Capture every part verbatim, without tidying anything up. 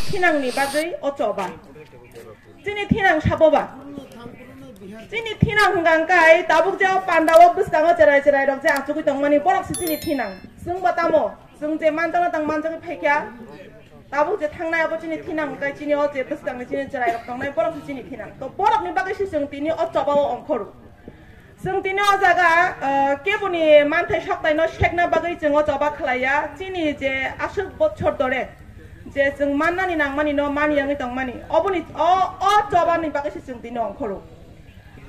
Thinangni bagwi o choba. Chini thinang sabo ba? Chini thinang hwnkha hwnkhe tabuk je o panda o bwskango cherai cherai rok je achugwi tongmani borok se chini thinang. Chwng bo tamo? Chwng je manjakna tang manjagwi phaikha. Tabuk je thangnai abo chini thinang hwnkhe chini o je bwskangni chini cherai rok tongnai borok se chini thinang. To borokni bagwi se chwng tini o choba o ongkhoru. Chwng tini o jaga, ah, keboni manthai soktaino sekna bagwi chwng o choba khlaiya. Chini je aswk bochor dore je chwng mannani nangmani no man yangwi tongmani. Oboni o, o chobani bagwi se chwng tini ongkhoru.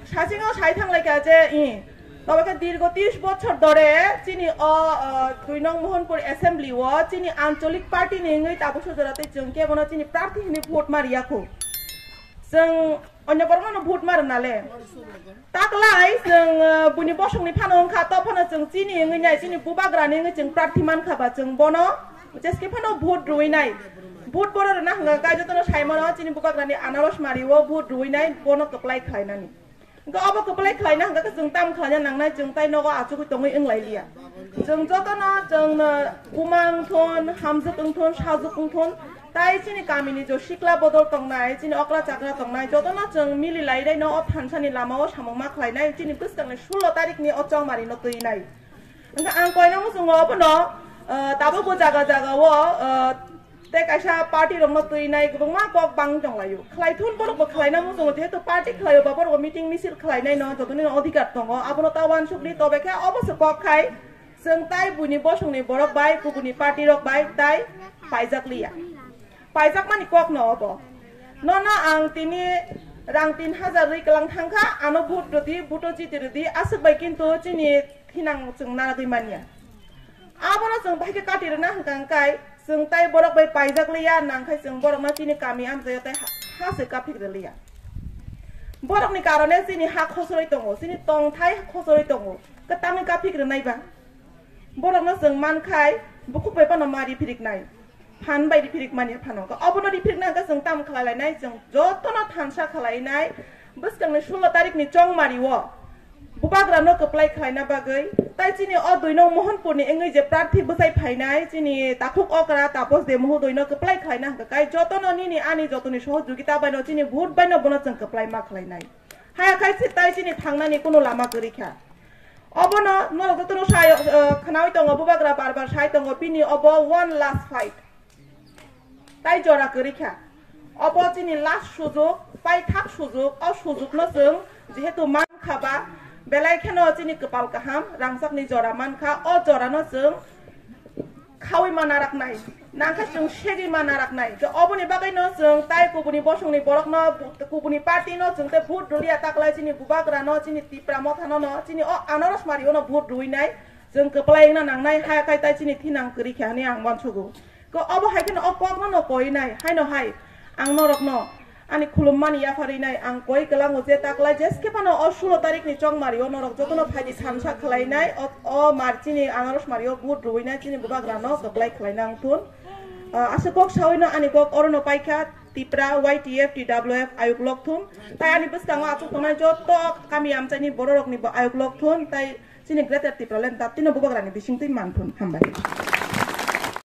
Sachingo sai thanglaikha je, i, tobe khe dirgo tris bochor dore chini o, ah, dui nong Mohanpur assembly o chini ancholik party ni wngwi tabuk sojora tei chwng kebono chini prarthi hwnwi vote ma riyakhu. Chwng Onyo borokno no vote ma rwna le. Taklai chwng, uh, buini bosongni phano wngkha, to phano chwng chini wngwi nai, chini bubagrani wngwi chwng prarthi mankha ba chwng bono jeske phano vote rwwi nai. Vote bono rwna hwnkha khe jotono sai mano chini bubagrani Anaros Mari o vote rwwi nai, bono kwplai khlainani. Hwnkhe obo kwplai khlaina hwnkha khe chwng tam khlaina nangnai, chwng tai nogo achugwi tongwi wng lai liya. Chwng jotono chwngno buma wng thun, hamjwk wng thun, sajwk wng thun, tai chini kamini jo sikla bodol tongnai, chini okra chakra tongnai, jotono chwng mili lai rwino o thansani lama o samung ma khlainai, chini bwskangni sulo tarikni o chongmari no twinai. Wngkha ang koina muchungo obono, ah, tabukbo jaga jaga o, ah, tei kaisa party rokno twinai kwbangma kok bang tonglaio. Khlai thun borokbo khlaina muchungo, jehetu party khlaio ba borokbo meeting misil khlainai no jotonino odhikar tongo, abono ta uansukdi, tobe khe obo se kok khai chwng tai buini bosongni borok bai, kubuni party rok bai tai paijak liya. Paijakmani kok no obo. Nono ang tini rang tin hajar rwi kwlang thangkha, ano vote rwdi, vote o jiti rwdi, aswk bai kintu chini thinang chwng naragwi manya. Abono chwng bahai khe kati rwna hwnkha hwnkhe chwng tai borok bai paijak liya, nangkhai chwng borokno chini kami amchaio tai ha, ha se kaphik rwliya. Borokni karone chini ha khosoroi tongo, chini tongthai khosoroi tongo, kwtangwi kaphik rwnai ba. Borokno chwng mankhai bukhuk bai phano ma riphirik nai, phan bai riphirik manya phano. Obono riphirik nai hwnkhe chwng tamo khlai lainai, chwng jotono thansa khlai nai, bwskangni sulo tarikni chongmari o bubagrano kwplai khlaina bagwi, tai chini o dui nong Mohanpurni wngwi je prarthi bwsai phainai, chini takhuk okra Tapos Deb mohodoino kwplai khlaina hwnkha kai jotono nini ani jotoni sohojogita baino chini vote baino bono chwng kwplai ma khlainai. Haya khai si tai chini thangnani kunu lama kwrwi kha. Obono norok jotono sai, eh, khnaui tongo, bubagra bar bar sai tongo, bini obo one last fight. Tai jora kwrwi kha. Obo chini last sujuk, paithak sujuk, o sujukno chwng jehetu mankha ba, belai kheno chini kwpal kaham, rangchakni jora mankha, o jorano chwng khaui ma naraknai, nangkhe chwng segwi ma naraknai. Ke oboni bagwino chwng tai kubuni bosongni borokno, kubuni party no chwng tei vote rwliya, taklai chini bubagrano, chini Tipra mothano no, chini o Anaros Mari o no vote rwinai, chwng kwplai wngna nangnai, haya khai tai chini thinang kwrwi kha hwnwi ang uansugo. Ko obo hai kheno o kokno no koinai, haino hai ang norokno ani khulummani yapharwi nai ang koi kwlango je taklai jeske phano o sulo tarikni chongmari o norok jotono phaidi thansa khlainai o, o mar chini Anaros Mari o vote rwinai chini bubagrano kwplai khlaina wngthun. Ah, aswk kok sawino ani kok orono paikha, Tipra, Y T F, T W F ayuk lokthun, tai ani bwskango achuk tongnai joto kami amchaini bororokni bo ayuk lokthun, tai chini Greater Tipraland daktino bubagrani bisingtwi manthun. Hambai.